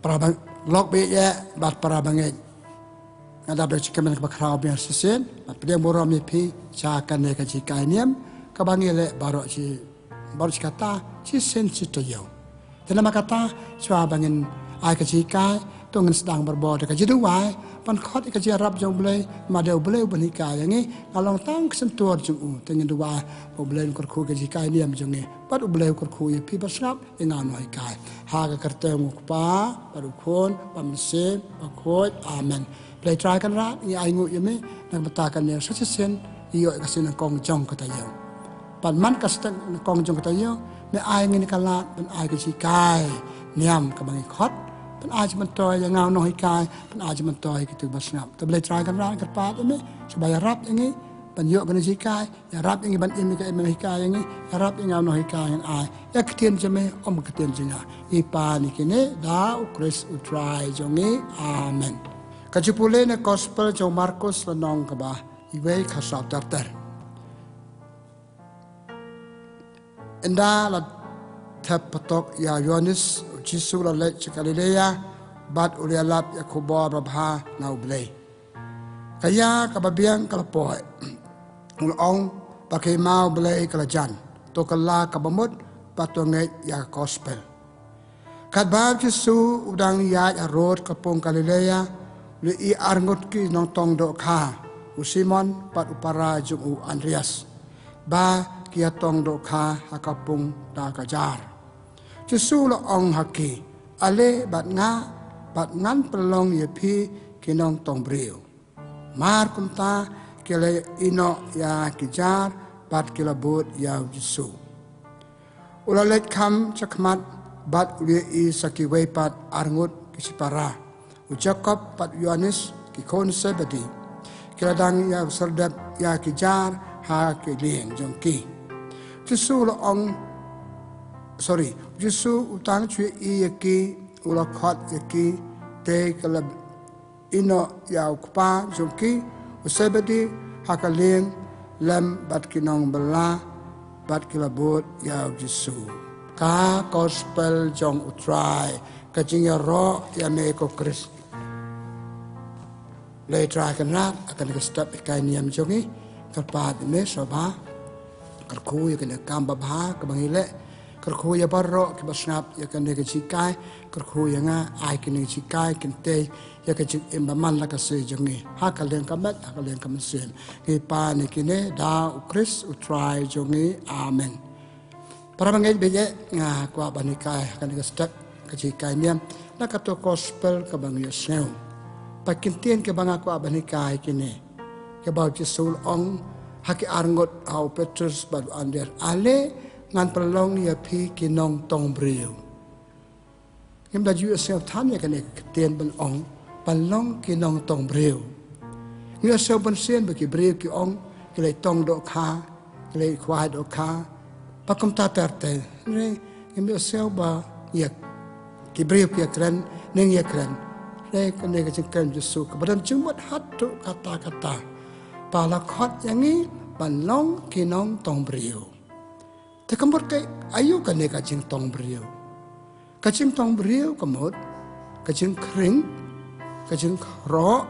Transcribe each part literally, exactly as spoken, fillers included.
Para ba lok ba ïeit bad para bangeit, nga dap da ka jingkmen kaba khraw biang shisien bad pdiang burom ïa phi sha kane ka jinghikai niam kaba ngi leh baroh shi, baroh shi katta, shisien shi taïew. Te namar kata, shuwa ba ngin ai ka jinghikai, to ngin sdang barabor da ka jingduwai ban khot ïa ka jingïarap jong U Blei, namar dei U Blei uban hikai ïa ngi. Nga long tang ka shyntur jong u. Te ngin duwai ba U Blei un kyrkhu ïa ka jinghikai niam jong ngi bad U Blei un kyrkhu ïa phi ba sngap, ïa nga u nonghikai. Ha ka kyrteng U Kpa bad U Khun bad U Mynsiem Bakhuid. Amen. Blei Trai Kynrad, ngi ainguh ïa me na ka bynta kane ka shisien, ïoh ïa ka sngi nyngkong jong ka taïew. Bad man ka sdang nyngkong jong ka taïew, me ai ngi ka lad ban ai ka jinghikai niam kaba ngi khot, ban ai jingmyntoi ïa nga u nonghikai, ban ai jingmyntoi ïa kito ba sngap. Te Blei Trai Kynrad, kyrpad ïa me shuwa ba ïarap ïa ngi ban ïoh kane ka jinghikai, ïarap ïa ngi ban im ïa ka, im ban hikai ïa ngi, ïarap ïa nga u nonghikai, ngan ai ïa ka ktien jong me, ym ka ktien jong nga. Ngi pan ïa kine da U Khrist U Trai jong ngi. Amen. Ka jingpule na ka Gospel jong u Markus, lynnong kaba iwei, ka saw ter ter. Ynda la thep patok ïa u Ïoannis, U Jisu u la leit sha Galilea bad u la ïalap ïa ka khubor babha na U Blei. Ka ïa kaba biang ka la poi. U la ong ba ka hima U Blei ka la jan. To kylla kaba mut bad to ngeit ïa ka Gospel. Katba U Jisu u dang ïaid harud ka pung Galilea, u la ïohi arngut ki nongtong dohkha, u Simon bad u para jong u Andreas, ba ki ïatong dohkha ha ka pung da ka jar. U Jisu u la ong ha ki, ale bad nga, bad ngan pynlong ïa phi ki nongtong briew. Mar kumta ki la ïehnoh ïa ki jar bad ki la bud ïa U Jisu. U la leit kham shakhmat bad u la ïohi sa kiwei pat arngut ki shipara, u Jakob bad u Ïoannis, ki khun Sebedi. Ki la dang ïa syrdep ïa ki jar ha ki lieng jong ki. U Jisu u la ong, sorry, U Jisu u tang shu ïohi ïa ki, u la khot ïa ki, te ki la ïehnoh ïa u kpa jong ki, u Sebedi, ha ka lieng lem bad ki nongbylla, bad ki la bud ïa U Jisu. Ka Gospel jong U Trai. Ka jingïaroh ïa me ko Khrist. Blei Trai Kynrad, ha kane ka step hikai niam jong ngi, kyrpad ïa me shuwa ba kyrkhu ïa kane ka kam babha kaba ngi leh. Kyrkhu ïa baroh kiba sngap ïa kane ka jinghikai. Kyrkhu ïa nga, ai kane ka jinghikai kin tei ïa ka jingim ba man la ka sngi jong ngi, ha ka liang ka met, ha ka liang ka mynsiem. Ngi pan ïa kine da U Khrist U Trai jong ngi. Amen. Para bangeit, bad nga kwah ban hikai ha kane ka step ka jinghikai niam na kato ka Gospel kaba ngi ïohsngew. Bad ki ktien kiba nga kwah ban hikai kine, kiba U Jisu u la ong ha ki arngut, ha u Petrus bad u Andreas, ale ngan pynlong ïa phi ki nongtong briew. Ngim da ju ïohsngew than ïa kane ka ktien ban ong, ban long ki nongtong briew. Ngi ïohsngew bun sien ba ki briew ki ong ki la ïatong dohkha, ki la ïakhwai dohkha, bad kumta ter ter. Hynrei ngim ïohsngew ba ïa ki briew ki ïakren ne ngi ïakren. Hynrei kane ka jingkren U Jisu kaba don jingmut haduh katta katta, ba la khot ïa ngi ban long ki nongtong briew. Te ka mut ka aïu kane ka jingtong briew? Ka jingtong briew ka mut ka jingkhring, ka jingkhroh,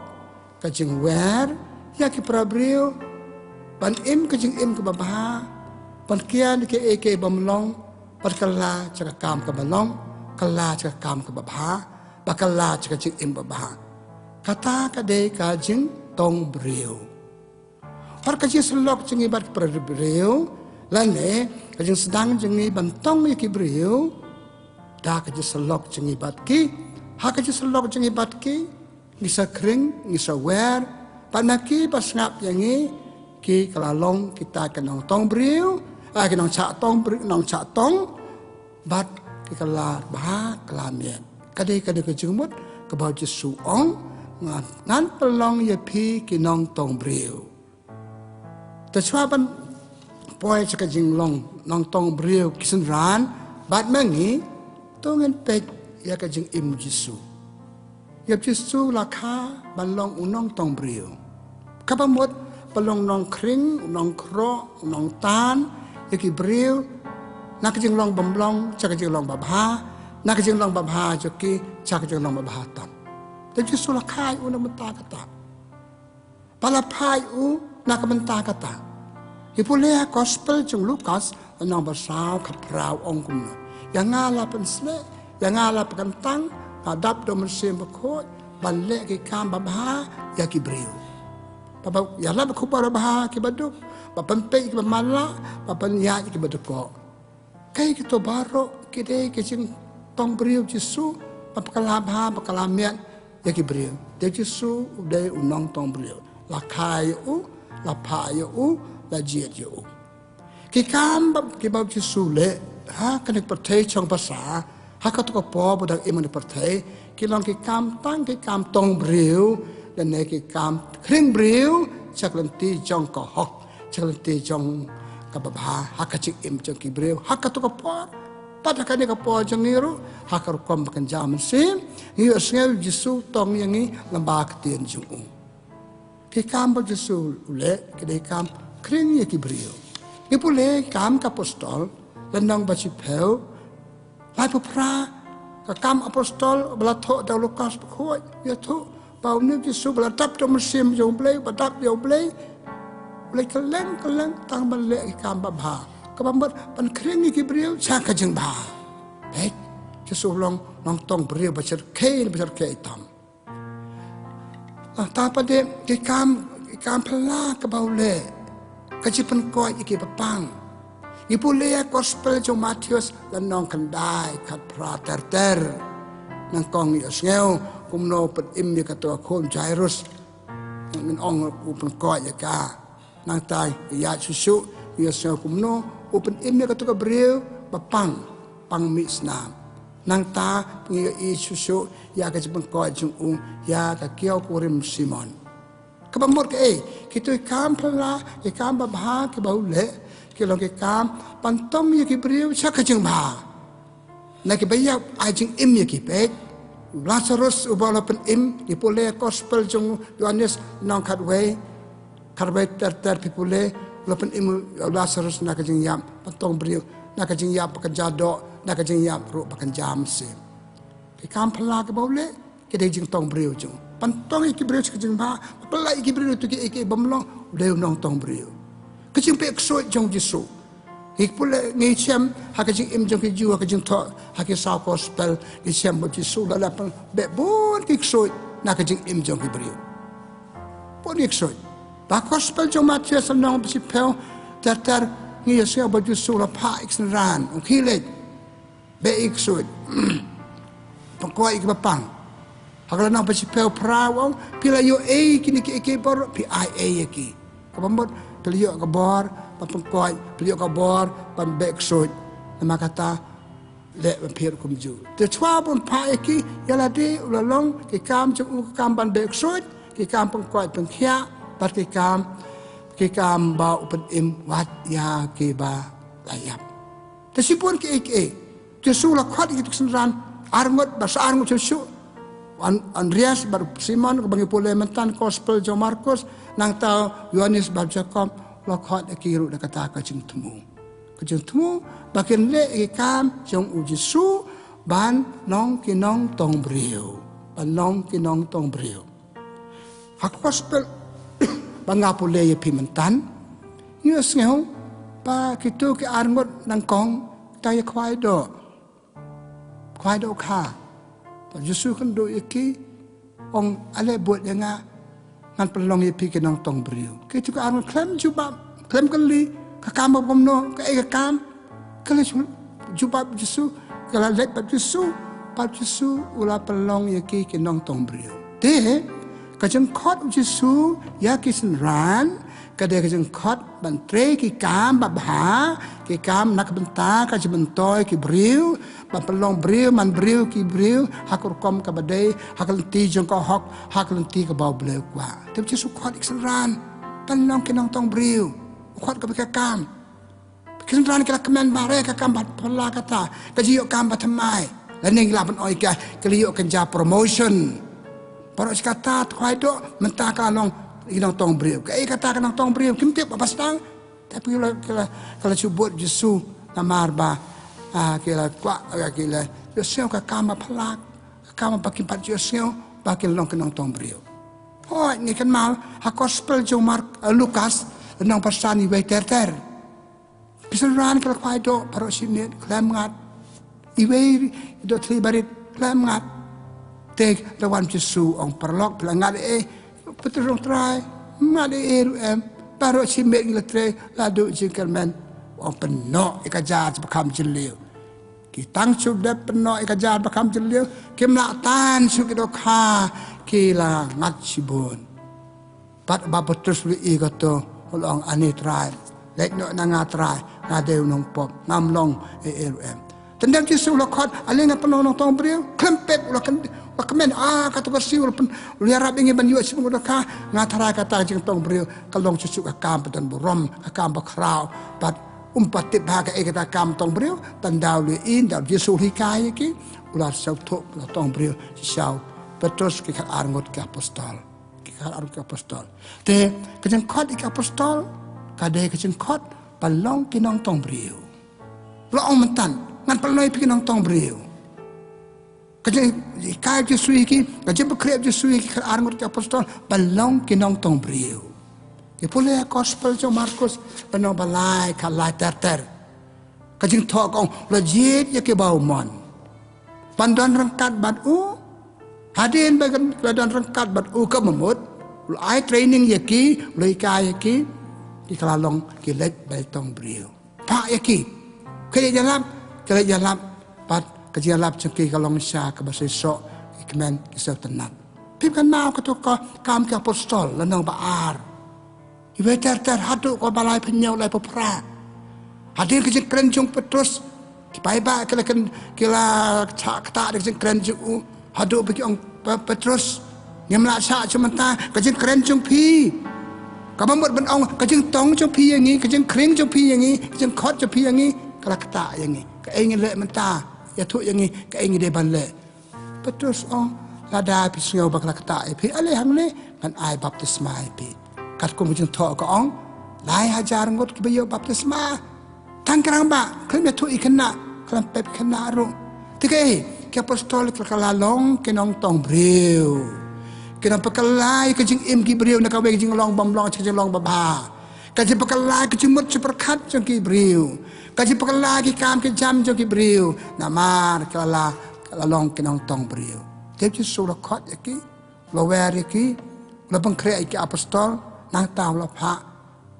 ka jingwer ïa ki para briew, ban im ka jingim kaba bha, ban kian ïa kiei kiei bym long, ban kylla sha ka kam kaba long, kylla sha ka kam kaba bha, bad kylla sha ka jingim babha. Kata ka dei ka jingtong briew. Bad ka jingsyllok jong ngi bad ki para briew, lane ka jingsdang jong ngi ban tong ïa ki briew, da ka jingsyllok jong ngi bad ki. Ha ka jingsyllok jong ngi bad ki, ngi sa khring, ngi sa wer, bad na kiba sngap ïa ngi, ki kylla long kita ki nongtong briew, ah, ki nongshah tong briew, nongshah tong, bad ki kylla bha, kylla miat. Ka dei, ka dei ka jingmut kaba U Jisu u ong, ngan, ngan pynlong ïa phi ki nongtong briew. Te shuwa ban poi sha ka jinglong nongtong briew ki synran bad ma ngi, to ngin peit ïa ka jingim U Jisu. Ïa U Jisu u la kha ban long u nongtong briew. Kaba mut ba long u nongkhring, u nongkhroh, u nongtan ïa ki briew na ka jinglong bym long sha ka jinglong babha, na ka jinglong babha jong ki sha ka jinglong babha tam. Te Jisu la kha ïa u na ka bynta kata. Ba la phah ïa u na ka bynta kata. Ngi pule ha gospel jong Lukas, lynnong ba saw khatphra, ong kumne: Ïa nga la pynsleh, ïa nga la pynkyntang, nga dap da u Mynsiem Bakhuid ban leh ki kam babha ïa ki briew, ba ban ïalap ïa ka khubor babha ïa ki baduk, ba ban peit ïa ki ba matlah, ba ban ïaid ïa ki baduk. Kaei kito baroh ki dei ki jingtong briew Jisu, ba kylla bha, ba kylla miat ïa ki briew. Te Jisu u dei u nongtong briew. La kha ïa u, la phah ïa u, la jied ïa u. Ki kam ba, kiba u Jisu u leh ha kane ka pyrthei shong basa, ha kato ka por ba u dang im ha kane ka pyrthei, ki long ki kam, tang ki kam tong briew, lane ki kam khring briew sha ka lynti jong ka hok, sha ka lynti jong ka babha, ha ka jingim jong ki briew ha kato ka por. Bad ha kane ka por jong ngi ruh, ha ka rukom ba kynja mynsiem, ngi ïohsngew Jisu u tong ïa ngi lyngba ka ktien jong u. Ki kam ba u Jisu u leh ki dei ki kam khring ïa ki briew. Ngi pule Ki Kam ki Apostol, lynnong ba shiphew, laiphew phra. Ka Kam Apostol ba la thoh da u Lukas Bakhuid, ïathuh ba une u Jisu ba la dap da u Mynsiem jong U Blei, ba dap ïa U Blei, u leit kylleng kylleng tang ban leh ki kam babha, kaba mut ban khring ïa ki briew sha ka jingbha. Peit, Jisu u long nongtong briew ba shyrkhei, ba shyrkhei tam. Nangta pat de ki kam, ki kam phylla kiba u leh, ka jingpynkoit ïa ki bapang. Ngi pule ha gospel jong u Mathaios, lynnong khyndai, khatphra ter ter. Nyngkong ngi ïohsngew kumno u pynim ïa kato ka khun u Jairus. Ngin ong u pynkoit ïa ka. Nangta ïa shuh shuh ngi ïohsngew kumno u pynim ïa kato ka briew ba pang, pang mih snam. Nangta ngi ïohi shuh shuh ïa ka jingpynkoit jong u ïa ka kiew kurim Simon. Kaba mut kaei? Kito ki kam phylla, ki kam babha kiba u leh, ki long ki kam ban tong ïa ki briew sha ka jingbha. Na kiba ïap ai jingim ïa ki. Peit, u Lasarus uba la pynim, ngi pule gospel jong u Ïoannis lynnong khatwei, khatwei ter ter phi pule, la pynim u Lasarus na ka jingïap, ban tong briew na ka jingïap ba kynja doh, na ka jingïap ruh ba kynja mynsiem. Ki kam phylla kiba u leh, ki dei jingtong briew jong u. Ban tong ïa ki briew sha ka jingbha, ban pyllait ïa ki briew na kito kiei kiei bym long, u dei u nongtong briew. Ka jingbeh ksuid jong u Jisu. Ngi pule, ngi shem ha ka jingim jong ki Jiw, ha ka jingthoh ha ki saw gospel, ngi shem ba u Jisu u la leh, ban beh bun ki ksuid na ka jingim jong ki briew. Bun ki ksuid. Ha gospel jong u Mathaios lynnong ba shiphew ter ter, ngi ïohsngew ba u Jisu u la phah ïa ki synran, u khie leit beh ïa ki ksuid, pynkoit ïa ki bapang. Ha ka lynnong ba shiphew phra u ong, phi la ïoh ei ïa kine kiei kiei baroh, phi ai ei ïa ki. Kaba mut phi la ïoh ka bor ban pynkoit, phi la ïoh ka bor ban beh ksuid. Namar kata, leh ban phi ruh kumjuh. Te shuwa ba un phah ïa ki, ïa lade u la long ki kam jong u, ki kam ban beh ksuid, ki kam pynkoit pynkhiah, bad ki kam, ki kam ba u pynim wat ïa kiba la ïap. Te shibun kiei kiei. Jisu u la khot ïa kito ki synran, arngut bad sa arngut shuh shuh. An-, Andreas bad Simon, kaba ngi pule mynta gospel jong u Markus, nangta u Ïoannis bad u Jakob, u la khot ïa ki ruh da kata ka jingthmu. Ka jingthmu ba kin leh ïa ki kam jong u Jisu, ban long ki nongtong briew. Ban long ki nongtong briew. Ha ka gospel ba nga pule ïa phi mynta, ngi ïohsngew ba kito ki arngut nyngkong, kita ïa khwai doh. Khwai doh kha. Bad u Jisu u kynduh ïa ki, ong, ale bud ïa nga, ngan pynlong ïa phi ki nongtong briew. Kito ki arngut khlem jubab, khlem kylli, ka kam ba kumno, kaei ka kam. Ka la ju-, jubab Jisu, ka la leit bad Jisu, bad Jisu u la pynlong ïa ki ki nongtong briew. Te, ka jingkhot u Jisu ïa ki synran, ka dei ka jingkhot ban trei ki kam babha, ki kam na ka bynta ka jingmyntoi ki briew, ban pynlong briew man briew ki briew ha ka rukom kaba dei, ha ka lynti jong ka hok, ha ka lynti kaba U Blei u kwah. Te u Jisu u khot ïa ki synran ban long ki nongtong briew. U khot kaba ka kam. Ki synran ki la kmen ba re ka kam ba phylla kata, ka jingïoh kam ba thymmai. Lane ngi lah ban ong ïa ka, ki la ïoh kynja promotion. Baroh shi katta, te khwai doh, mynta ka la long ki nongtong briew. Kaei kata ki nongtong briew, kim tip ba sdang. Tapi ki la, ki la, ki la shu bud Jisu namar ba, ah, ki la kwah, ah, ki la, Ïohsngew ka kam ba phylla, ka kam ba kim pat ïohsngew ba kin long ki nongtong briew. Hooid, ngi kynmaw ha gospel jong Mark, eh, Lukas, lynnong ba san, iwei ter ter. Ki synran ki la khwai doh baroh shi miet, khlem ngat. Iwei doh thli barit, khlem ngat. Te da wan Jisu, ong, paralok, phi la ngat ei? Petrus ong, Trai, ngat ei ruh em. Baroh shi miet ngi la trei, la duh jingkyrmen. Ong, pynnoh ïa ka jar ba kham jylliew. Ki tang shu dep pynnoh ïa ka jar ba kham jylliew, kim lah tan shuh ki dohkha, ki la ngat shibun. Bad ba Petrus u la ïohi kato, u la ong, Ani Trai, leit noh na nga Trai, nga dei u nongpop, ngam long ei ei ruh em. Tang da Jisu u la khot, ale ngan pynlong nongtong briew, khlem pep u la kmen, ah, kato ka sngi u la pyn, u la ïarap ïa ngi ban ïoh shibun ki dohkha, nga tharai kata ka jingtong briew ka long shuh shuh ka kam ba don burom, ka kam ba khraw, bad um pat tip bha kaei kata ka kam tong briew, tang da u la ïohi, da Jisu u la hikai ïa ki, u la sngewthuh, u la tong briew shisha u Petrus, ki khatar ngut ki apostol. Ki khatar ngut ki apostol. Te ka jingkhot ïa ki apostol ka dei ka jingkhot ban long ki nongtong briew. U la ong mynta, ngan pynlong ïa phi ki nongtong briew. Ka jinghikai Jisu ïa ki, ka jingpynkhreh Jisu ïa ki khatar ngut ki apostol ban long ki nongtong briew. Ngi pule ha gospel jong Markus, lynnong ba lai, khatlai ter ter. Ka jingthoh ka ong, u la jied ïa kiba u mon ban don ryngkat bad u. Hadien ba ki la don ryngkat bad u, ka mut u la ai training ïa ki, u la hikai ïa ki, ki la long ki leit ban tong briew. Phah ïa ki. Ki leit ïalap, ki leit ïalap, bad ka jingïalap jong ki ka long shisha kaba seisoh, ki kmen ki seitynnat. Phim kynmaw kato ka Kam ki Apostol, lynnong ba ar, iwei ter ter haduh kaba laiphew hynñiew, laiphew phra. Hadien ka jingkren jong u Petrus, ki paidbah ki la kren, ki la shah ktah da ka jingkren jong u. Haduh ba ki ong, Pe-, Petrus, ngim lah shah shuh mynta, ka jingkren jong phi, kaba mut ban ong ka jingtong jong phi ïa ngi, ka jingkhring jong phi ïa ngi, ka jingkhot jong phi ïa ngi, ka la ktah ïa ngi. Kaei ngi leh mynta, ïathuh ïa ngi kaei ngi dei ban leh. Petrus ong, lada phi sngew ba ka la ktah ïa phi, ale hangne ngan ai baptisma ïa phi. Katkum ka jingthoh ka ong, lai hajar ngut kiba ïoh baptisma. Tang ki rangbah, khlem ïathuh ïa ki khynnah, khlem pep ïa ki khynnah ruh. Te kaei, ki apostol ki la long ki nongtong briew. Ki nongpynkhlaiñ ka jingim ki briew na kawei ka jinglong bymlong sha ka jinglong babha. Ka jingpynkhlaiñ ka jingmut jingpyrkhat jong ki briew. Ka jingpynkhlaiñ ki kam ki jam jong ki briew. Namar ki la, ki la long ki nongtong briew. Te u Jisu u la khot ïa ki, u la wer ïa ki, u la pynkhreh ïa ki apostol, nangta u la phah.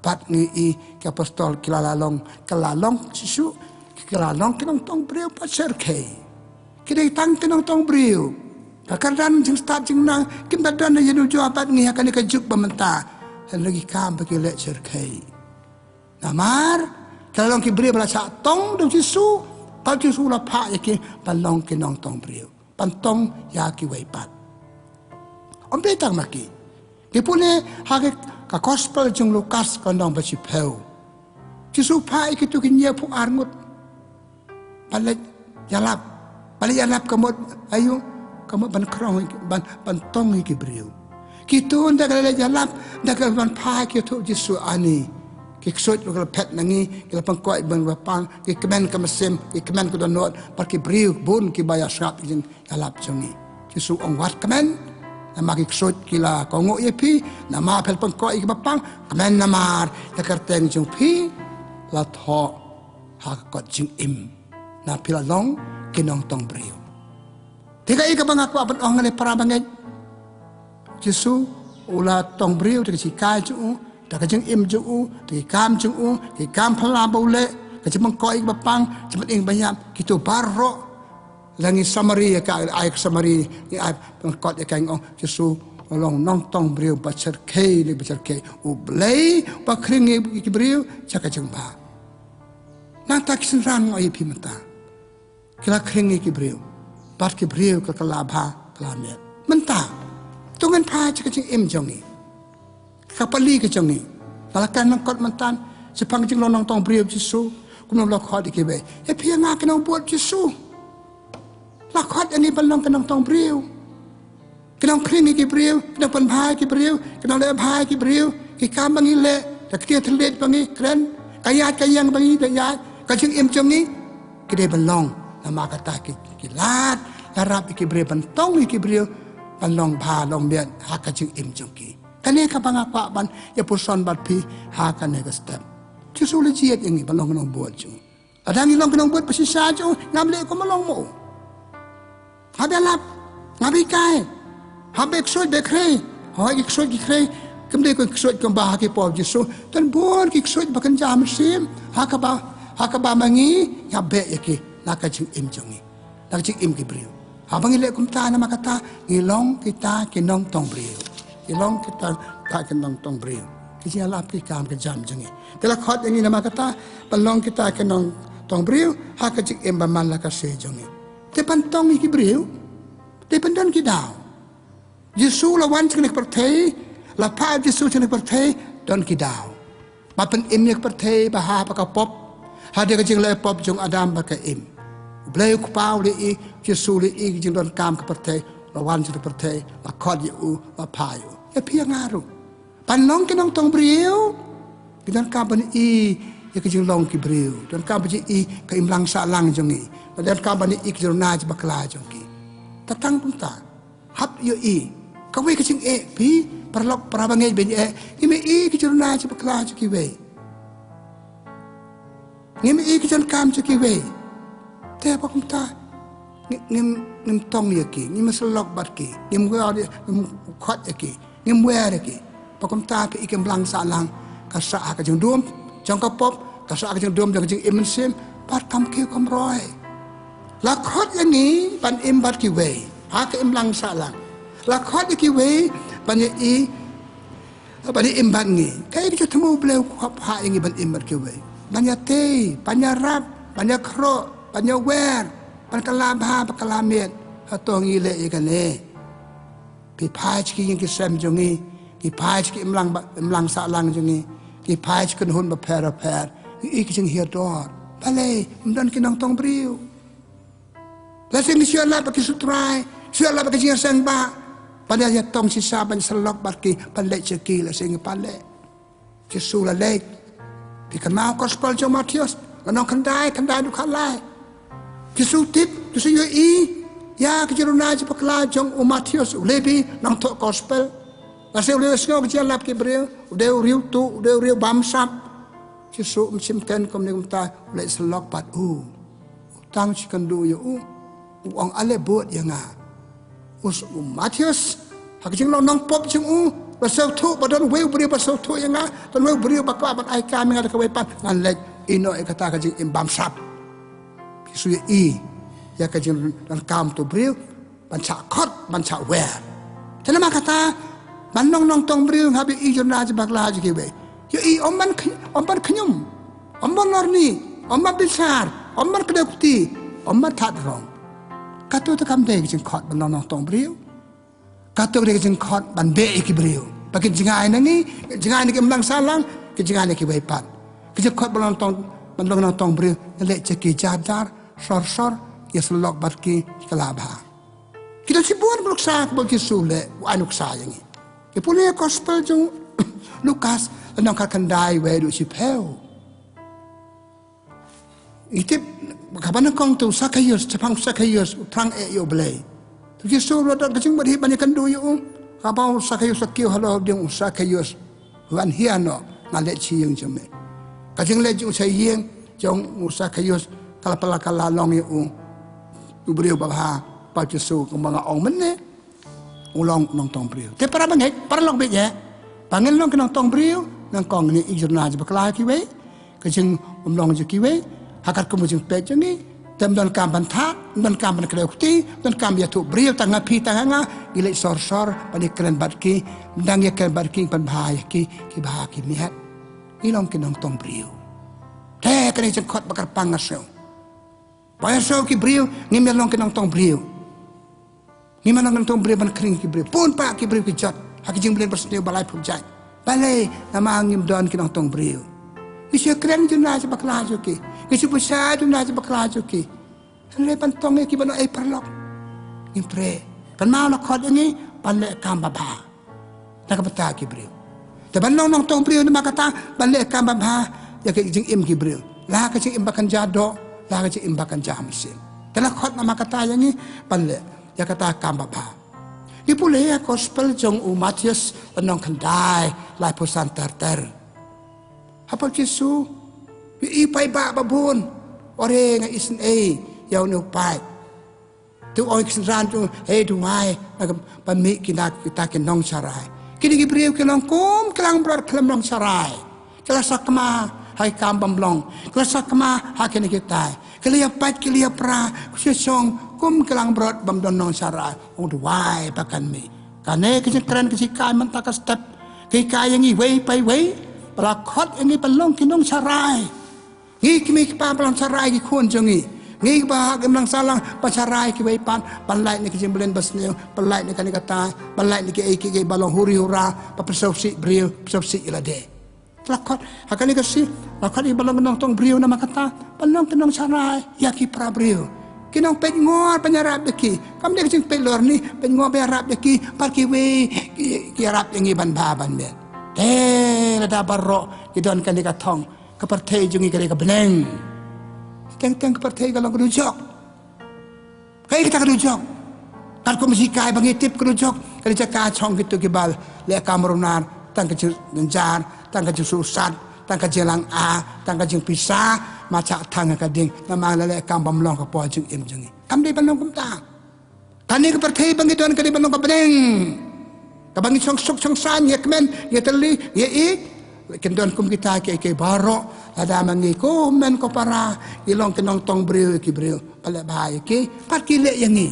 Bad ngi i ki apostol ki la long, ki la long shisha, ki la long ki nongtong briew ba shyrkhei. Ki dei tang ki nongtong briew. Ka kyrdan jingstad jingnang kim da don ha ïing ha jaka bad ngi ha kane ka juk ba mynta. Hynrei ki kam ba ki leh shyrkhei. Namar ki la long ki briew ba la shah tong da u Jisu, bad u Jisu u la phah ïa ki ban long ki nongtong briew, ban tong ïa kiwei pat. Ym dei tang ma ki. Ngi pule ha ka gospel jong u Lukas ka lynnong ba shiphew. U Jisu u phah ïa kito ki hynñiewphew ar ngut ban leit ïalap. Ban leit ïalap ka mut aïu, ka mut ban khrong, ban, ban tong ïa ki briew. Kito ynda ki la leit ïalap, ynda ki la wan phai ki ïathuh ïa u Jisu, ani, ki ksuid ruh ki la phet na ngi, ki la pynkhiah ban ba pang, ki kmen ka mynsiem, ki kmen ka dohnud, bad ki briew bun kiba ïasngap ïa ka jingïalap jong ngi. U Jisu u ong, wat kmen, namar ki ksuid ki la kohnguh ïa phi, namar phi la pynkhiah ïa kiba pang, kmen namar ïa ka kyrteng jong phi la thoh ha ka kot jingim. Namar phi la long ki nongtong briew. Te kaei kaba nga kwah ban ong, ngan ïa para bangeit. U Jisu u la tong briew da ka jinghikai jong u, da ka jingim jong u, da ki kam jong u, ki kam phylla ba u leh, ka jingpynkhiah ïa kiba pang, jingpynim ba ïap, kito baroh. La ngi summary ïa ka, ai ka summary, ngi ai pynkut ïa ka, ngi ong, Jisu u long nongtong briew ba shyrkhei ne ba shyrkhei. U Blei ba khring ïa ki briew sha ka jingbha. Nangta ki synran, nga ong ïa phi mynta, ki la khring ïa ki briew, bad ki briew ki la kylla bha, kylla miat. Mynta to ngin phai sha ka jingim jong ngi, ka pali ka jong ngi. Nga la kren lyngkot mynta shaphang ka jinglong nongtong briew Jisu, kumno u la khot ïa kiwei. Ïa phi ïa nga, ki nongbud Jisu la khot ïa ngi ban long ki nongtong briew, ki nongkhring ïa ki briew, ki nongpynbha ïa ki briew, ki nongleh bha ïa ki briew. Ki kam ba ngi leh, ka ktien thylliej ba ngi kren, ka ïaid ka ïeng ba ngi da ïaid, ka jingim jong ngi, ki dei ban long namar kata ki Ki lad ïarap ïa ki briew, ban tong ïa ki briew ban long bha long miat ha ka jingim jong ki. Kane kaba nga kwah ban ïa puson bad phi ha kane ka step. Jisu u la jied ïa ngi ban long ki nongbud jong u. Lada ngi long ki nongbud ba shisha jong u, ngam leh kumba long mo. Hap ïalap, hap hikai, hap beh ksuid beh khrei. Hooid, ki ksuid ki khrei kim dei ki ksuid kumba ha ki por Jisu. Don bun ki ksuid ba kynja mynsiem, ha kaba, ha kaba ma ngi ngi hap beh ïa ki na ka jingim jong ngi, na ka jingim ki briew. Haba ngi leh kumta, namar kata ngi long kita ki nongtong briew. Ngi long kita, kita ki nongtong briew. Ki jingïalap ki kam ki jam jong ngi, te la khot ïa ngi namar kata ban long kita ki nongtong briew ha ka jingim ba man la ka sngi jong ngi. Te ban tong ïa ki briew, te ban don ki daw. Jisu la wan sha kane ka pyrthei, la phah Jisu sha kane ka pyrthei, don ki daw. Ba pynim ïa ka pyrthei ba ha ba ka pop, ha dei ka jingleh pop jong Adam bad ka Im. U Blei u Kpa u la ïohi, Jisu u la ïohi ka jingdonkam ka pyrthei, la wan sha ka pyrthei, la khot ïa u, la phah ïa u. Ïa phi ïa nga ruh, ban long ki nongtong briew, ki donkam ban ïohi ïa ka jinglong ki briew, donkam ban ïohi ka imlang sahlang jong ngi, donkam ban ïohi ka jingruna jingbakla jong ki. Tang kumta, hap ïohi. Kawei ka jingeh, phi paralok parabangeit, ban ïohi, ngim ïohi ka jingruna jingbakla jong kiwei. Ngim ïohi ka jingkam jong kiwei. Te ba kumta ngi, ngim, ngim tong ïa ki, ngim syllok bad ki, ngim wer, ngim khot ïa ki, ngim wer ïa ki. Ba kumta phi ïohi ka imlang sahlang ka sah ha ka jingdum jong ka pop, ka sah ha ka jingdum jong ka jingim mynsiem, bad kam kiew kam roi. La khot ïa ngi ban im bad kiwei ha ka imlang sahlang. La khot ïa kiwei ban ïohi, ban ïa im bad ngi. Kaei ka jingthmu U Blei u kwah phah ïa ngi ban im bad kiwei? Ban ïatei, ban ïarap, ban ïakhroh, ban ïawer, ban kylla bha, ban kylla miat. Hato ngi leh ïa kane? Ki phai sha ki ïing ki sem jong ngi, ki phai sha ki imlang ba, imlang sahlang jong ngi, ki phai sha ki kynhun bapher bapher. Ngi ïohi ka jinghiar dor. Balei? Ngim don ki nongtong briew. Lehse ngi shu ïalap bad ki sutrai, shu ïalap bad ki jingïaseng ba, ban ïa tong shisha, ban syllok bad ki, ban leit sha ki, lehse ngi pat leh. Jisu la leit. Phi kynmaw gospel jong u Mathaios, lynnong khyndai, khyndai haduh khatlai. Jisu tip, Jisu ïohi ïa ka jingruna jingbakla jong u Mathaios, u Lebi, nongthoh gospel. Lehse u la sngew ka jingïalap ki briew, u dei u riewtuh, u dei u riew bamsap. Jisu um shim kren kumne kumta, u leit syllok bad u. U tang shi kynduh ïa u, u ong, ale bud ïa nga. U s-, u Mathaios, ha ka jinglong nongpop jong u, la sngewthuh ba don uwei u briew ba sngewthuh ïa nga, don uwei u briew ba kwah ban ai kam ïa nga da kawei pat, ngan leit ïehnoh ïa kata ka jingim bamsap. Jisu ïohi ïa ka jingdonkam uto u briew, ban shah khot, ban shah wer. Te namar kata, ban long nongtong briew, hap ïohi jingruna jingbakla jong kiwei. Ïohi, ym ban khy-, ym ban khñium, ym ban lorni, ym ban bishar, ym ban kdew kti, ym ban thad rong. Kato te kam dei ka jingkhot ban long nongtong briew. Kato ka dei ka jingkhot ban beh ïa ki briew, ba kin jngai na ngi, jngai na ki imlang sahlang, kin jngai na kiwei pat. Ka jingkhot ban long nongtong, ban long nongtong briew, ngi leit sha ki jar jar, sor sor, ïa syllok bad ki, ki kylla bha. Ki don shibun ki nuksa kiba u Jisu u leh, u ai nuksa ïa ngi. Ngi pule gospel jong u Lukas, lynnong khatkhyndai, wei haduh shiphew. Ngi tip, kaba nyngkong te u Sakhaios, shaphang u Sakhaios, u thrang eh ïa u Blei. Te u Jisu u la don ka jingmut hi ban ïakynduh ïa u. Haba u Sakhaios u la kiew halor u dieng, u Sakhaios, wan hiar noh, nga leit sha ïing jong me. Ka jingleit jong u sha ïing jong u Sakhaios, ka la pynlong, ka la long ïa u u briew babha, ba u Jisu kumba nga ong mynne, u long nongtong briew. Te parabangeit, paralok bad ïa, ba ngin long ki nongtong briew, nyngkong ngin ïohi jingruna jingbakla kiwei, ka jingumlong jong kiwei ha katkum ka jingpeit jong ngi. Te ym donkam ban thad, ym donkam ban kdew kti, ym donkam ïathuh briew tang ha phi tang ha nga. Ngi leit sor sor ban ïakren bad ki, ym dang ïakren bad ki, ban bha ïa ki, ki bha ki miat. Ngi long ki nongtong briew. Te kane ka jingkhot ba kyrpang nga sngew. Ba ïa sngew ki briew, ngim ïa long ki nongtong briew. Ngim ïa long ki nongtong briew ban khring ki briew. Bun bah ki briew ki jot ha ki jingmlien ba sniew ba laiphew jait. Balei? Namar ngim don ki nongtong briew. Ngi shu kren jingruna jingbakla jong ki, ngi shu pyrshah jingruna jingbakla jong ki. Hynrei ban tong ïa ki ban long ei paralok, ngim treh. Kynmaw la khot ïa ngi ban leh kam babha na ka bynta ki briew. Te ban long nongtong briew namar kata ban leh kam babha ïa ka jingim ki briew, la ka jingim ba kynja doh, la ka jingim ba kynja mynsiem. Te la khot namar kata ïa ngi ban leh ïa kata ka kam babha. Ngi pule ïa ka gospel jong u Mathaios lynnong khyndai, laiphew san ter ter. Haba u Jisu u ïohi paidbah babun, u ong, nga isynei ïa une u paid. Te u ong ïa ki synran jong u, hei, duwai ban mih kita, kita ki nongsharai. Kine ki briew ki long kum ki langbrot khlem nongsharai. Ki la sakma ha ki kam bym long, ki la sakma ha kine kitai. Ki la ïa pait, ki la ïa pra, ki la ïa shong kum ki langbrot bym don nongsharai. U ong, duwai ba kan mih. Kane ka jingkren ka jinghikai mynta ka step, ka hikai ïa ngi iwei pa iwei ba la khot ïa ngi ban long ki nongsharai. Ngi ki kmie ki kpa ba long sharai ki khun jong ngi. Ngi kiba ha ka imlang sahlang ban sharai kiwei pat, ban lait na ka jingbylliñ basniew, ban lait na kane katai, ban lait na kiei kiei ba long huri hura, ba pynsngewsih briew, pynsngewsih ïa lade. La khot ha kane ka sngi, la khot ïa ngi ban long ki nongtong briew namar kata, ban long ki nongsharai ïa ki para briew. Ki nongpeitngor ban ïarap ïa ki. Kam dei ka jingpeit lorni, peitngor ban ïarap ïa ki, bad kiwei ki, ki ïarap ïa ngi ban bha ban miat. Te lada baroh ki don kane ka thong, ka pyrthei jong ngi ka dei ka bneng. Teng teng ka pyrthei ka long ka dujok. Kaei kata ka dujok? Katkum ka jinghikai ba ngi tip, ka dujok ka dei jaka shong kito kiba leh kam runar, tang ka jingjynjar, tang ka jingsuhsat, tang ka jinglang ah, tang ka jingpisa, ma shah thang ka ding namar la leh kam bym long ha ka por jingim jong ngi. Kam dei ban long kumta. Kane ka pyrthei ba ngi don ka dei ban long ka bneng kaba ngi shong suk shong saiñ, ngi kmen, ngi tylli, ngi ïeit. Kin don kum kita kiei kiei baroh, lada ma ngi ko hynmen ko para ngi long ki nongtong briew ïa ki briew, ba leh bha ïa ki, pat ki leh ïa ngi.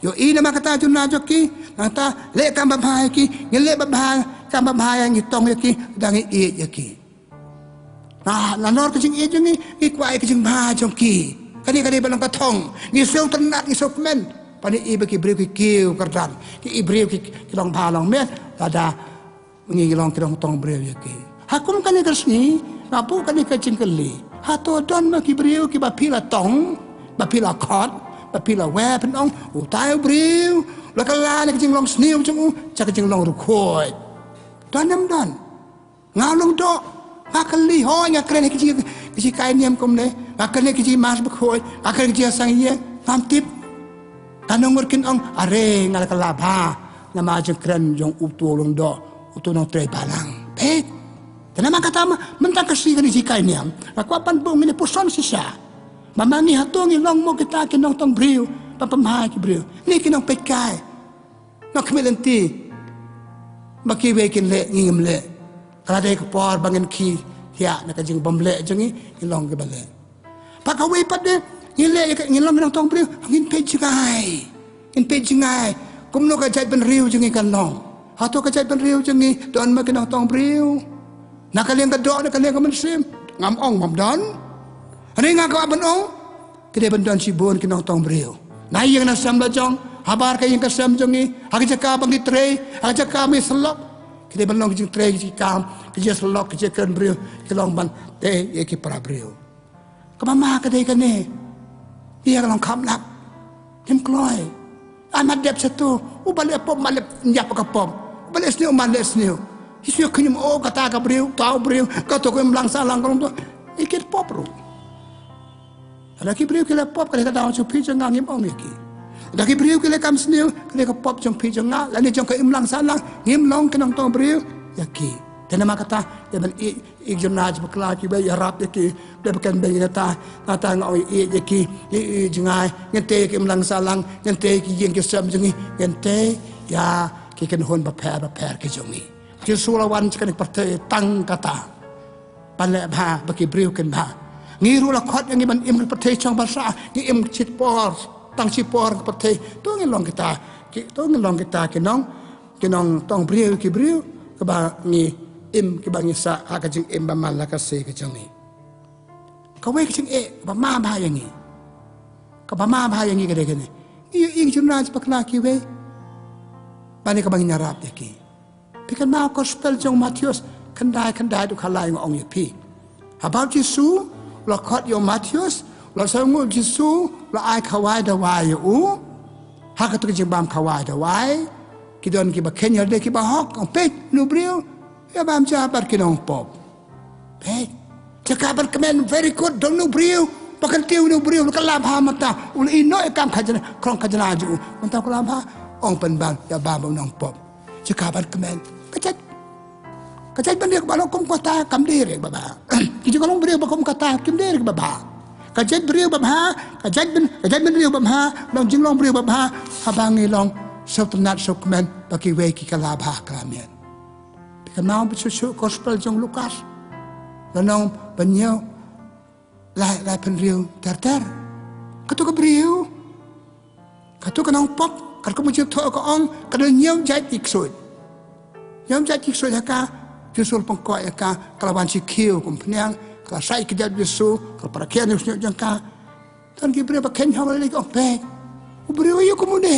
Ïohi namar kata jumno jong ki, nangta leh kam babha ïa ki, ngi leh babha, kam babha ïa ngi, tong ïa ki, da ngi ïeit ïa ki. Nalor ka jingïeit jong ngi, ngi kwah ïa ka jingbha jong ki. Kane ka dei ban long ka thong. Ngi sngewtynnat, ngi sngewkmen. Ban ïohi ba ki briew ki kiew kyrdan, ki briew ki, ki long bha long miat lada ngi long ki nongtong briew ïa ki. Ha kum kane ka sngi nga buh kane ka jingkylli. Hato don ma ki briew kiba phi la tong, ba phi la khot, ba phi la weh ban ong, utai u briew u la kylla na ka jinglong sniew jong u sha ka jinglong rukhuid? Don ne ym don? Nga long doh, nga kylli, hooid nga kren ha ki jing, ki jinghikai niam kumne, nga kren ha ki jingmas bakhuid, nga kren ha ki jingïaseng ïing, ngam tip. Katno ngut kin ong, are nga la kylla bha namar jingkren jong uto u lyngdoh, uto u nongtrei balang. Peit. Te namar kata ma, mynta ka sngi kane ka jinghikai niam nga kwah ban buh ïa ngi ne puson shisha. Ba ma ngi hato ngi long mo kita ki nongtong briew ban pynbha ïa ki briew, ne ki nongpeitkai? Nga khmih lynti ba kiwei kin leh, ngi ngim leh. Ka la dei ka por ba ngin khie thiah na ka jingbymleh jong ngi, ngi long kiba leh. Bad kawei pat de, ngi leh, ngi long ki nongtong briew, ngin peit jngai. Ngin peit jngai kumno ka jaitbynriew jong ngi kan long. Hato ka jaitbynriew jong ngi don ma ki nongtong briew? Na ka liang ka doh, na ka liang ka mynsiem, ngam ong bym don. Hynrei nga kwah ban ong, ki dei ban don shibun ki nongtong briew na ïing na sem la jong, habar ka ïing ka sem jong ngi, ha ka jaka ba ngi trei, ha ka jaka ba ngi syllok. Ki dei ban long ki jingtrei, ki jingkam, ki jingsyllok, ki jingkren briew, ki long ban tei ïa ki para briew. Kaba ma ka dei kane, ïa ka long kham lap. Ngim kloi. Ai mat dep sha tu, uba leh pop mat leh ïap ka pop, uba leh sniew mat leh sniew. Ki sniew khñium, o kata ka briew, uta u briew, kato ka imlang sahlang ka long to. Ïa ki pop ruh. Lada ki briew ki leh pop, ka dei ka daw jong phi jong nga, ngim ong ïa ki. Lada ki briew ki leh kam sniew, ka dei ka pop jong phi jong nga lane jong ka imlang sahlang, ngim long ki nongtong briew ïa ki. Te namar kata, ïa ban ïeit, ïeit jong na jong bakla kiwei, ïarap ïa ki. Dei ba kan beiñ ïa kata, kata nga ong ïeit ïa ki, ïeit jngai, ngin tei ïa ki imlang sahlang, ngin tei ïa ki ïing ki sem jong ngi, ngin tei ïa ki kynhun bapher bapher ki jong ngi. Jisu u la wan sha kane ka pyrthei tang kata, ban leh bha ba ki briew kin bha. Ngi ruh la khot ïa ngi ban im ha ka pyrthei shong basa, ngi im shipor, tang shipor ka pyrthei. To ngin long kita, ki, to ngin long kita ki nong, ki nongtong briew, ki briew kiba ngi im, kiba ngi sah ha ka jingim ba man la ka sngi ka jong ngi. Kawei ka jingeh kaba ma bha ïa ngi, kaba ma bha ïa ngi ka dei kane. Ngi ïohi jong na jong bakla kiwei, ba ne kaba ngin ïarap ïa ki. Phi kynmaw ka gospel jong u Mathaios khyndai khyndai, dkhot lai, nga ong ïa phi. Haba u Jisu u la khot ïa u Mathaios, u la sngewnguh u Jisu, u la ai khawai dawai ïa u. Ha kata ka jingbam khawai dawai, ki don kiba kheiñ ïalade kiba hok, ong, peit, une u briew u ïa bam ja bad ki nongpop. Peit. Jaka ban kmen very good, don une u briew Ba kan tiew ne u briew, ka la bha mynta, u la ïehnoh ïa kam khajna, krong khajna jong u. Mynta ka la bha, ong pynban ïa ba ba u nongpop. Jaka ban kmen. Ka jait, ka jait bynriew ba long kum kata kam dei re ba bha. Ki jinglong briew ba kum kata kim dei re ba bha. Ka jait briew ba bha, ka jait byn, ka jait bynriew ba bha, long jinglong briew ba bha, haba ngi long sngewtynnat sngewkmen ba kiwei ki ka la bha ka la miat. Phi kynmaw ba shu shu gospel jong Lukas. Lynnong ba hynñiew, lai, lai phew hynriew ter ter. Kato ka briew, kato ka nongpop, katkum ka jingthoh ka ong, ka don hynñiew jait ki ksuid. Hynñiew jait ki ksuid ha ka, Jisu la pynkhiah ïa ka, ka la wan shi khiew kum phniang, ka la shah ïa ki kjat Jisu, ka la pyrkhat ïa u shñiuh jong ka. Don ki briew ba kheiñ ha u, la leit ong, peit, u briew aïu kum une?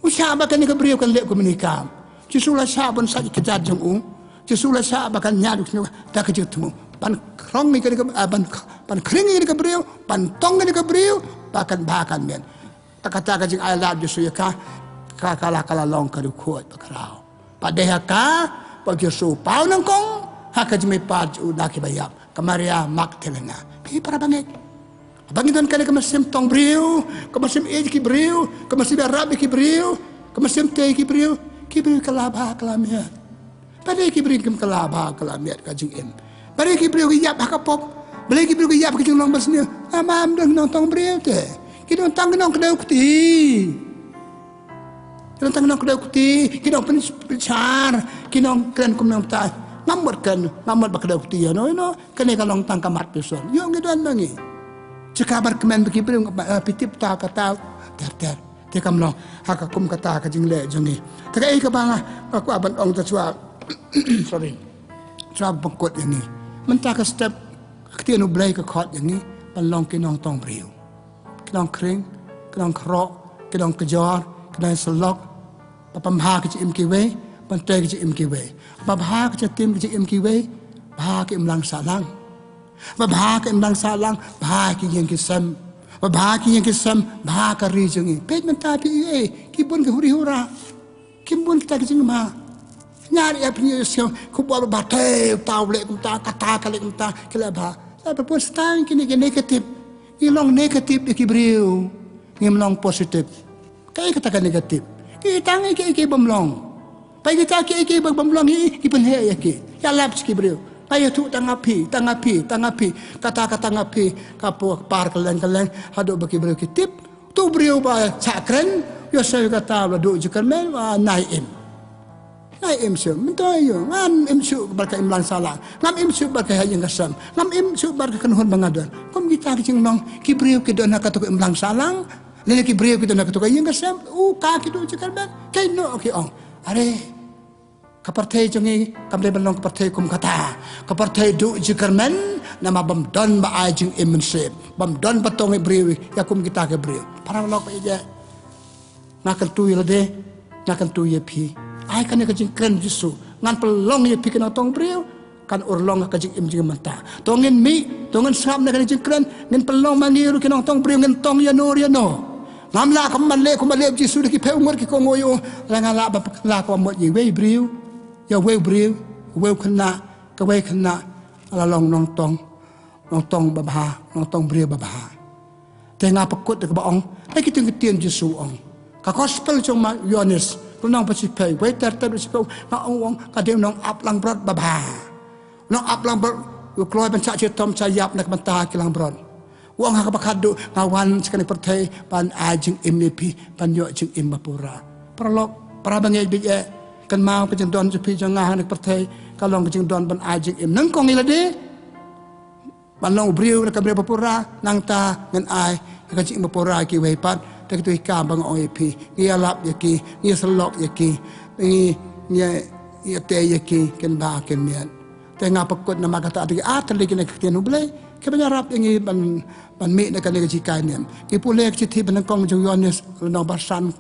U shah ba kane ka briew kan leh kumne ka kam. Jisu la shah ban shah ïa ki kjat jong u. Jisu la shah ba kan ñiad u shñiuh da ka jingthmu. Ban krong ïa kane ka, ah, ban, ban khring ïa kane ka briew, ban tong ïa kane ka briew, ba kan bha kan miat. Te kata ka jingailad Jisu ïa ka, ka, ka la, ka la long ka riewkhuid bakhraw. Bad dei ha ka ba u Jisu paw nyngkong ha ka jingmihpat jong u na kiba ïap, ka Maria Magdalena. Phi para bangeit, ba ngi don kane ka mynsiem tong briew, ka mynsiem ïeit ïa ki briew, ka mynsiem ïarap ïa ki briew, ka mynsiem tei ïa ki briew, ki briew ka la bha ka la miat. Balei ki briew kim ka la bha ka la miat ka jingim? Balei ki briew ki ïap ha ka pop? Balei ki briew ki ïap ha ka jinglong basniew? Namar ym don nongtong briew te. Ki don tang ki nongkdew kti. Ki don tang ki nongkdew kti, ki nongpynshar, ki nongkren kum nongtah. Ngam mut kren, ngam mut ba kdew kti ïano ïano. Kane ka long tang ka mat pisa. Ïoh ngi don ma ngi. Jaka ban kmen bad ki briew, eh, phi tip ta kata ter ter. Te kam long ha ka kum kata ka jingleh jong ngi. Te kaei kaba nga, nga kwah ban ong, te shuwa, sorry, shuwa pynkut ïa ngi. Mynta ka step, ka ktien U Blei ka khot ïa ngi ban long ki nongtong briew. Ki nongkhring, ki nongkhreh, ki nongkjor, ki nongsyllok. Ba pynbha ka jingim kiwei, ban tei ka jingim kiwei. Ba bha ka jingtim ka jingim kiwei, bha ka imlang sahlang. Ba bha ka imlang sahlang, bha ki ïing ki sem. Ba bha ki ïing ki sem, bha ka ri jong ngi. Peit mynta phi ïohi, ki bun ki huri hura. Kim bun kita ki jingma. Ñiar ïa phi ïohi sngewbha, khubor ba te, uta u leh kumta, kata ka leh kumta, ki leh bha. Lada phi bun stang kine ki negative. Ngi long negative ïa ki briew. Ngim long positive. Kaei kata ka negative? Ki tang ïa kiei kiei bym long. Ba kita kiei kiei bym long hi, ki pynheh ïa ki. Ïalap sha ki briew. Ka ïathuh tang ha phi, tang ha phi, tang ha phi. Kata ka tang ha phi, ka por, ka par kylleng kylleng, haduh ba ki briew ki tip. Uto u briew ba shah kren, u ïohsngew ïa kata, u la duh jingkyrmen, u nai im. Nai im shuh, mynta ïa u, ngam im shuh bad ka imlang sahlang. Ngam im shuh bad ka ïing ka sem. Ngam im shuh bad ka kynhun ba nga don. Kum kita ki jinglong, ki briew ki don ha kato ka imlang sahlang. Lane ki briew ki don ha kato ka ïing ka sem, u ka ki duh jingkyrmen, kaei noh ki ong. Are, ka pyrthei jong ngi, kam dei ban long ka pyrthei kum kata. Ka pyrthei duh jingkyrmen, namar bym don ba ai jingim mynsiem. Bym don ba tong ïa briew, ïa kum kita ki briew. Paralok ba ïeit. Nga kyntu ïa lade, nga kyntu ïa phi. Ai kane ka jingkren Jisu. Ngan pynlong ïa phi ki nongtong briew. Kan urlong ka jingim jong ngi mynta. To ngin mih, to ngin sngap na kane ka jingkren, ngin pynlong ma ngi ruh ki nongtong briew, ngin tong ïano ïano. Ngam lah kumban leh, kumban leh Jisu da ki phew ngut ki kohnguh ïa u, la nga lah ba, lah kumban mut ïa iwei i briew, ïa uwei u briew, uwei u khynnah, kawei khynnah, la long nongtong. Nongtong babha, nongtong briew babha. Te nga pynkut da kaba ong, da ki ktien ktien Jisu ong. Ka gospel jong ma Ïoannis, lynnong ba shiphew, wei ter ter ba shiphew, nga ong ong, ka dei u nongap langbrot babha. U nongap langbrot, u kloi ban shah shitom shah ïap na ka bynta ki langbrot. U ong ha kaba khatduh, nga wan sha kane ka pyrthei, ban ai jingim ïa phi, ban ïoh jingim bapura. Paralok, para bangeit baieit, kynmaw ka jingdon jong phi jong nga ha kane ka pyrthei, ka long ka jingdon ban ai jingim. Nyngkong ïa lade, ban long u briew na ka briew bapura, nangta ngin ai ka jingim bapura ïa kiwei pat, te kito ki kam ba nga ong ïa phi, ngi ïalap ïa ki, ngi ïasyllok ïa ki, ngi, ngi ïatei ïa ki, kin bha kin miat. Te nga pynkut namar kata, te ki ar tylli kine ki ktien U Blei kiban ïarap ïa ngi ban, ban mih na kane ka jinghikai niam. Ngi pule ka shithi banyngkong jong u Ïoannis, lynnong ba san,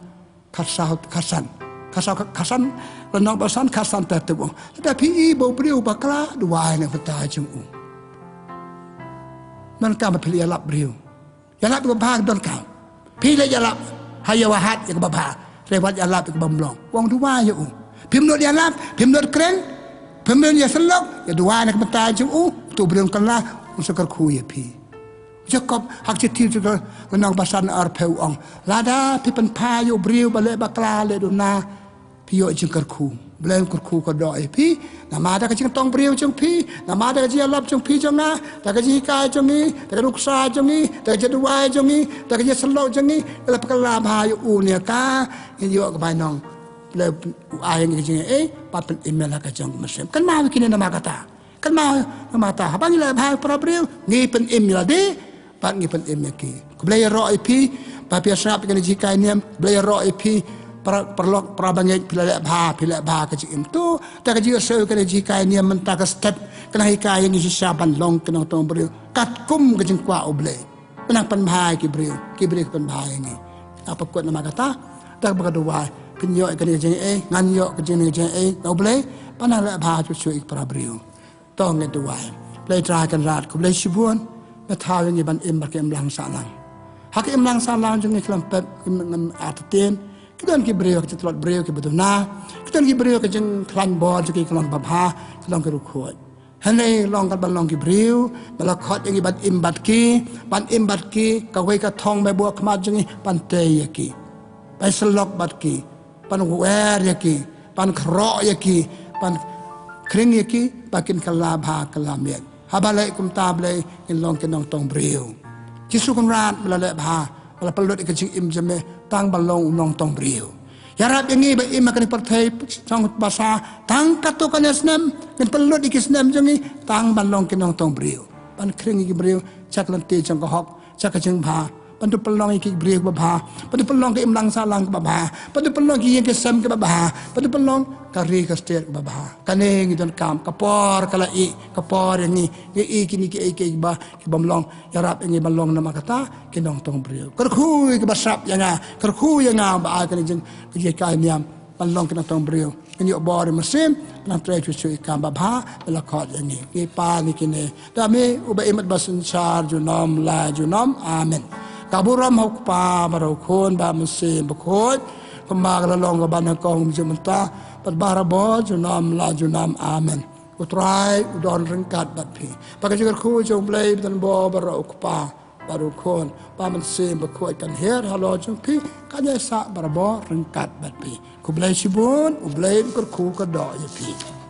khatsaw, khatsan. Khatsaw, khatsan, lynnong ba san, khatsan te tip u ong. Lada phi i ba u briew bakla, duwai na ka bynta jong u. Donkam ba phi leit ïalap briew. Ïalap ïa kaba bha, donkam. Phi leit ïalap ha ïa u hat ïa kaba bha. Hynrei wat ïalap ïa kaba bymlong. U ong duwai ïa u. Phim nud ïalap, phim nud kren, phim nud ïasyllok, ïa duwai na ka bynta jong u, uto u briew un kylla, un sa kyrkhu ïa phi. Jakob ha ka shithi jong u lynnong ba san arphew u ong, lada phi pynphai ïa u briew ba leh bakla, leh duna, phi ïoh jingkyrkhu. Blei un kyrkhu kyrdoh ïa phi. Namar da ka jingtong briew jong phi, namar da ka jingïalap jong phi jong nga, da ka jinghikai jong ngi, da ka nuksa jong ngi, da ka jingduwai jong ngi, da ka jingsyllok jong ngi, lada phi kylla bha ïa u ne ïa ka, ngin ïoh ka bainong. Blei u ai ïa ngi ka jingaiei, bad pynim ïa la ka jong ka mynsiem. Kynmaw ïa kine namar kata. Kynmaw namar kata, haba ngi leh bha ïa para briew, ngi pynim ïa lade, bad ngi pynim ïa ki. Khublei ïaroh ïa phi ba phi ïasngap ïa kane ka jinghikai niam. Khublei ïaroh ïa phi para, paralok, para bangeit, phi la leh bha, phi leh bha ka jingim. To da ka jingïasyllok ïa kane ka jinghikai niam mynta ka step, kan nang hikai ïa ngi shisha ban long ki nongtong briew katkum ka jingkwah U Blei. Kan nang pynbha ïa ki briew, ki briew ki pynbha ïa ngi. Nga pynkut namar kata, da kaba ka duwai, phin ïoh ïa kane ka jingaiei, ngan ïoh ka jingaiei na U Blei, ban nang leh bha shuh shuh ïa ki para briew. To ngin duwai. Blei Trai Kynrad, khublei shibun ba me thaw ïa ngi ban im bad ka imlang sahlang. Ha ka imlang sahlang jong ngi khlem pep, khlem artatien, ki don ki briew ha ka jingtlot briew kiba duna, ki don ki briew ha ka jingkhlaiñ bor jong ki khlem babha, ki long ki riewkhuid. Hynrei long kat ban long ki briew ba la khot ïa ngi ban im bad ki, ban im bad ki, kawei ka thong ba buh ha khmat jong ngi, ban tei ïa ki, ban syllok bad ki, ban wer ïa ki, ban kyrkhu ïa ki, ban khring ïa ki ba kin kylla bha kylla miat. Haba leh kumta Blei, ngin long ki nongtong briew. Jisu Kynrad, me la leh bha, me la pynlut ïa ka jingim jong me tang ban long u nongtong briew. Ïarap ïa ngi ba im ha kane ka pyrthei shong basa tang katto katne snem, ngin pynlut ïa ki snem jong ngi tang ban long ki nongtong briew, ban khring ïa ki briew sha ka lynti jong ka hok, sha ka jingbha, ban dup pynlong ïa ki briew kiba bha, ban dup pynlong ka imlang sahlang kaba bha, ban dup pynlong ki ïing ki sem kiba bha, ban dup pynlong ka ri ka state kaba bha. Kane ngi donkam, ka por ka la ih, ka por ïa ngi, ngi ïohi kine kiei kiei kiba, ki bym long. Ïarap ïa ngi ban long namar kata ki nongtong briew. Kyrkhu ïa kiba sngap ïa nga, kyrkhu ïa nga ba ai kane ka jinghikai niam ban long ki nongtong briew. Ngin ïoh bor ïa u Mynsiem, nang trei shuh shuh ïa ka kam babha ba la khot ïa ngi. Ngi pan ïa kine da me uba im bad uba synshar junom la junom. Amen. Ka burom ha U Kpa bad ha U Khun bad ha U Mynsiem Bakhuid, kumba ka la long kaba nyngkong, mynta bad barabor junom la junom. Amen. U Trai u don ryngkat bad phi. Bad ka jingkyrkhu jong U Blei ba don bor baroh, U Kpa bad U Khun bad U Mynsiem Bakhuid, kan hiar halor jong phi, kan ïaisah barabor ryngkat bad phi. Khublei shibun, U Blei un kyrkhu kyrdoh ïa phi.